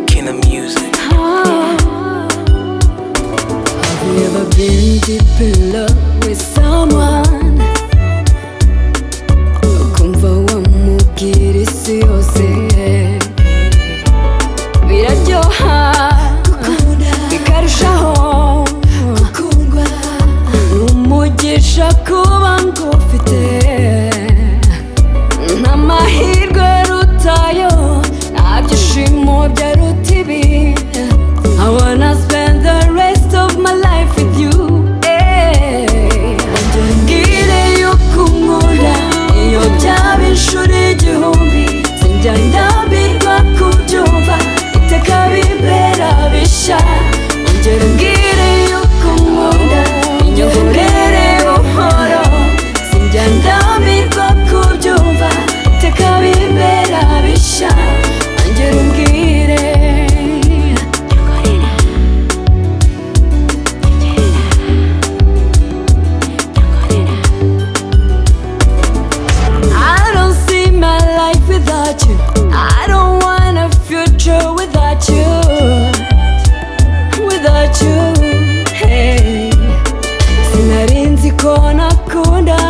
King of Music. Have you ever been deep in love with someone? Ukumva wamubwira isi yose, biraryoha bikarushaho gukundwa, n'umugisha kuba ngufite, n'amahirwe rutayo, nta byishimo byaruta ibi. I wanna spend the rest of my life with you, eh. Ongera yuko unkunda, iyo byaba inshuro 1000, sinjya ndambirwa kubyumva, iteka bibera bishya. Ongera umbwire yuko unkunda, inyongere buhoro, sinjya ndambirwa kubyumva, iteka bibera bishya. Ongera umbwire. I don't see my life without you. I don't want a future without you. Without you, hey. Sinari nzi ko nakunda